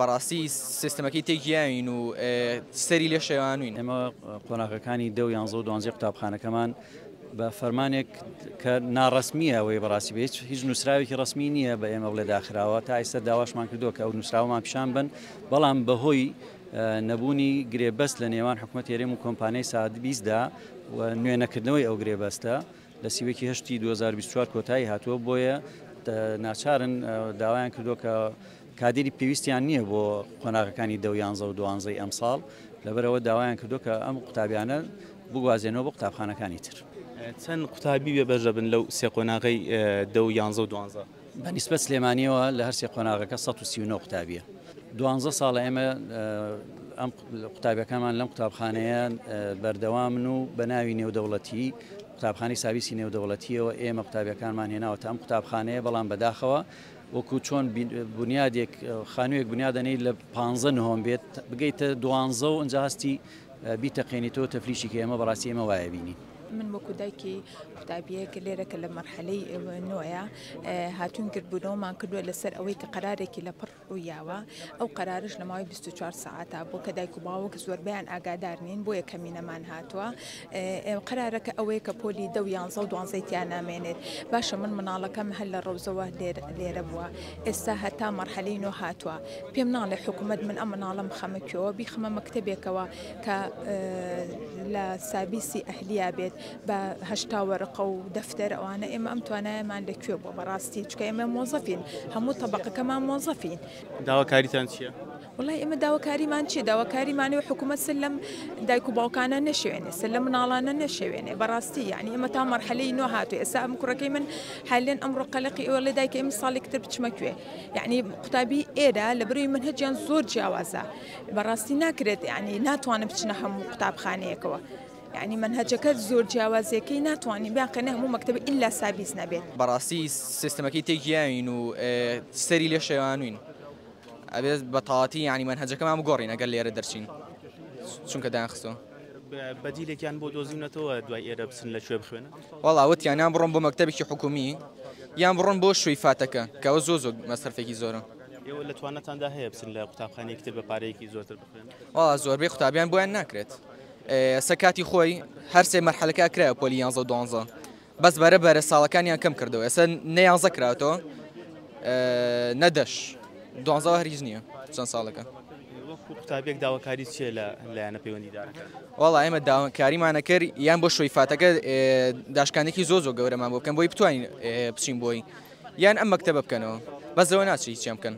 بەڕاستی سیستەمەکەی تێکیاوین و سەری لێ شێوانوین. ئێمە قۆناغەکانی دە و یانزە و دوانزەی قوتابخانەکەمان بە فەرمانێک کە ناڕەسمییە، ئەوەی بەڕاستی بێ هیچ نووسراوێکی ڕەسمی نییە بە ئێمە بڵێ داخراوە. تا ئێستا داواشمان کردووە کە ئەو نووسراوەمان پیشان بن، بەڵام بەهۆی نەبوونی گرێبەست لە نێوان حکوومەت هەرێم و کۆمپانیای سادبیسدا و نوێنەکردنەوەی ئەو گرێبەستە لە 31 هەشتی 2024 کۆتایی هاتووە، بۆیە ناچارن داوایان کردووە کە کادیری پێویستیان نییە بۆ قۆناغەکانی دە و یانزە و دوانزەی ئەمساڵ، لەبەرەوە داوایان کردووە کە ئەم قوتابیانە بگوازێنەوە بۆ قوتابخانەکانی تر. چەند قوتابی بێبەش دەبن لەو سێ قۆناغەی دە و یانزە و دوانزە؟ بە نیسبەت سلێمانیەوە لە هەر سێ قۆناغەکە 139 قوتابیە. 12 ساڵە ئێمە ئەم قوتابیەکانمان لەم قوتابخانەیە بەردەوامن و بە ناوی نێودەوڵەتی قوتابخانەی ساویسی نێودەوڵەتیەوە ئێمە قوتابیەکانمان هێناوەتە ئەم قوتابخانەیە، بەڵام بەداخەوە وەکو چۆن بنیادێک خانوویەک بنیادەنەی لە 15 نهۆم بێت بگەیتە دوانزە و ئەنجا هەستی بیتەقێنیتەوە تەفلیشی کە ئێمە بەڕاستی ئێمە وایە بینین. من وەکو دایکی قوتابیەک لێرە کە لە مەرحەلەی نۆیە هاتوون گردبوونەوەمان کردووە لەسەر ئەوەی کە قەرارێکی لەپڕ ڕوویاوە، ئەو قەرارش لە ماوەی 24 سەعاتا بوو کە دایک و باوک زۆربەیان ئاگادار نین، بۆیە کەمینەمان هاتووە. قەرارەکە ئەوەیە کە پۆلی دە و یانزە و دوانزەی تیا نامێنێت. باشە من مناڵەکەم هەر لە ڕەوزەوە لێرە بووە، ئێستا هەتا مەرحەلەی نۆ هاتووە، پێم ناڵێ حکوومەت من ئەم مناڵەم بخەمە کوێوە؟ بیخەمە مەکتەبێکەوە کە لە سابیسی ئەهلیا بێت بە 80 وەرقە و دەفتەر ئەوانە، ئێمە ئەم توانایەمان لە کوێ بووە بەڕاستی؟ چونکە ئێمە مۆزەفین، هەموو تەبەقەکەمان مۆزەفین. داواکاریتان چییە؟ وڵای ئێمە داواکاریمان چییە؟ داواکاریمانەوە حکوومەت سەر لەم دایک و باوکانە نەشێوێنێ، سەر لە مناڵانە نەشێوێنێ. بەڕاستی یعنی ئێمە تا مەرحەلەی نۆ هاتوو، ئێستا ئەم کوڕەکەی من حالێن ئەمڕۆ قەلەقی ئەوە لێ دایکە ئێمە ساڵێک تر بچمە کوێ؟ یعنی قوتابی ئێرە لە بەرەوەی منهەجیان زۆر جیاوازە، بەڕاستی ناکرێت، یعنی ناتوانن بچنە هەموو قوتابخانەیەکەوە. یعنی منهەجەکە زۆر جیاوازیەکەی ناتوانین بیانخەنە هەموو مەکتەبە ئیلا سابیس نەبێت. بەڕاستی سیستەمەکەی تێکیاوین و سەری لێ شێوانوین. ئەبێت بە تەواتی یعنی منهەجەکەمان بگۆڕین ئەگەر لێرە دەرچین، چونکە دایانخستەوە. بەدیلێکیان بۆ دۆزیونەتەوە دوای ئێرە بچن لە کوێ بخوێنن؟ وەڵا وتیان یان بڕۆن بۆ مەکتەبێکی حکوومی یان بڕۆن بۆ شوێفاتەکە کە ئەوە زۆر زۆر مەسرفێکی زۆرە. ئێوە لە توانەتاندا هەیە بچن لە قوتابخانەیەکی تر بە پارەیەکی زۆرتر بخوێنن؟ وەڵا زۆربەی قوتابیان بۆیان ناکرێت. ئێستا کاتی خۆی هەر سێ مەرحەلەکە کرایە پۆلی یانزە و دوانزە، بەس بەرە بەرە ساڵەکانیان کەم کردەوە، ئێستا نە یانزە کراوەتەوە نە دەش، دوانزەوە هەر هیچ نییە چەند ساڵەکە. وەکو قوتابیەک داواکاری چییە لە لایەنە پەیوەندیدارەکان؟ وەڵا ئێمە داواکاریمانە کرد یان بۆ شوێفاتەکە داشکانێکی زۆر زۆر گەورەمان بۆ بکەن بۆی بتوانین بچین بۆی، یان ئەم مەکتەبە بکەنەوە، بەس لەوە ناچێت هیچیان بکەن.